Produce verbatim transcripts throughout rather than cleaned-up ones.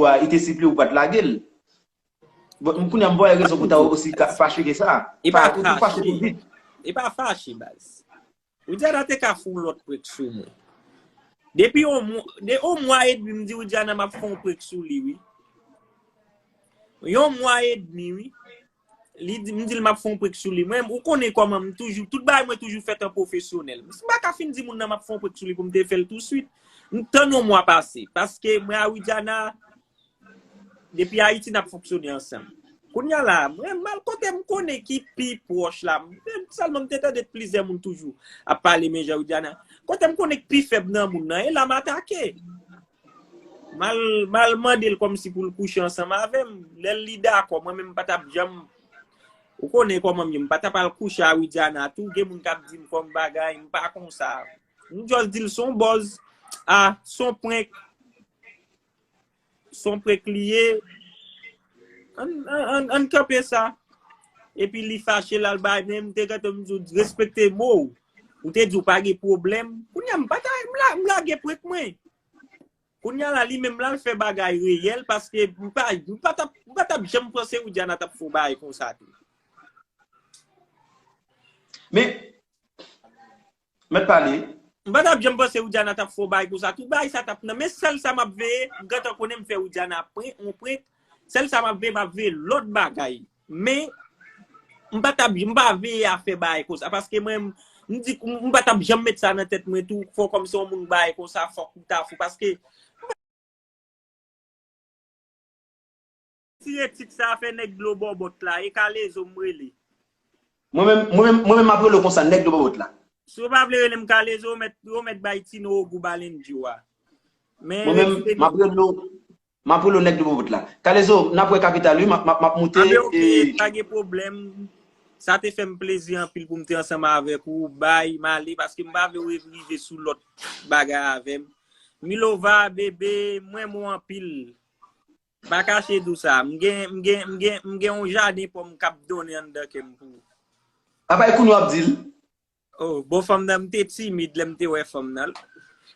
a, li te siple ou pa t lage l. Bon, m konnen m ba w rezon pou ta osi ka- fache ke sa. E pa Fa- ou tou fache fache. tou vit. E pa fache, baz. Widiana te ka fè yon lòt prank sou mwen. Depi yon mwa, de yon mwa edmi, m di Widiana m ap fè yon prank sou li, wi. Yon mwa edmi, wi. Li di, m di l m ap fè yon prank sou li. Mwen, ou konnen kòman m toujou, tout bagay mwen toujou fèt an pwofesyonèl. M pa ka fin di moun nan m ap fè yon prank sou li pou m te fè l touswit. M tann yon mwa pase. Paske mwen a Widiana, depi Ayiti, n ap fonksyone ansanm. Kounye a la, mwen, m al kote m konnen ki pi pwòch la. M, sèlman m te tande plizyè moun toujou ap pale men jan Widiana. Kote m konnen ki pi fèb nan moun nan, e la m atake. M al, m al mande l kòmsi pou l kouche ansanm avè m. Lè l li dakò, mwen menm m pa t ap janm, ou konnen kòman m ye, m pa t ap al kouche a Widiana tou. Gen moun k ap di m kòm bagay, m pa konsa. M just di l se yon buzz. Ah, se yon prank. Se yon prank li ye. Ann, ann, ann, ann kanpe sa. Epi li fache l al bay, men m te gentan m di w respekte mo w. Ou te di w pa gen pwoblèm. Kounye a m pa ta, m la, m lage prank mwen. Kounye a la, li menm la, l fè bagay reyèl, paske m pa, m pa t ap, m pa t ap janm panse Widiana t ap fè yon bagay konsa tou. Men, mèt pale. M pa t ap janm panse Widiana t ap fè yon bagay konsa tou. Bagay sa t ap nan. Men sèl sa m ap veye, m gentan konnen m fè Widiana prank, yon prank. Sèl sa m ap veye, m ap veye lòt bagay. Men, m pa t ap, m pa veye a fè bagay konsa. Paske mwen, m di, m pa t ap janm met sa nan tèt mwen tou. Fò kòm se yon moun bagay konsa, fòk ou ta fou. Paske, tire tit sa a fè nèg dlo bòbòt la. E Kalezo m rele. Mwen menm, mwen menm, mwen menm m ap rele w konsa, nèg dlo bòbòt la. Si w pa vle rele m Kalezo, ou mèt, ou mèt bay Tino Ogou Balendio a. Men, Mwen menm, m ap rele w, m ap rele w nèg dlo bòbòt la. Kalezo, n ap wè kapital, wi, m ap, m ap, m ap moute. Anben, oke, E, pa gen pwoblèm. Sa te fè m plezi anpil pou m te ansanm avèk ou. Bay, m ale, paske m pa vle w rive sou lòt bagay avè m. Milova, bebe, m renmen w anpil. M pa kache di w sa. M gen, m gen, m gen, m gen yon jaden pòm k ap donnen anndan kè m pou ou. Apa e kounye w ap di l? Oh, bon, fanm nan, m te timid lè m te wè fanm nan.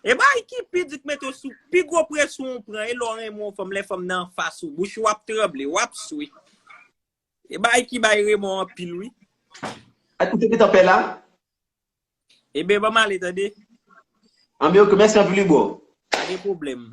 E bay ki pi di k mete w sou pi gwo presyon w pran, e lè w renmen yon fanm, lè fanm nan anfas ou, bouch ou ap tranble, w ap swe. E bay ki bay remò anpil, wi. Ak ou te gentan pè la? Ebyen, ban m ale, tande. Anben, oke, mèsi anpil, wi, bro. Pa gen pwoblèm.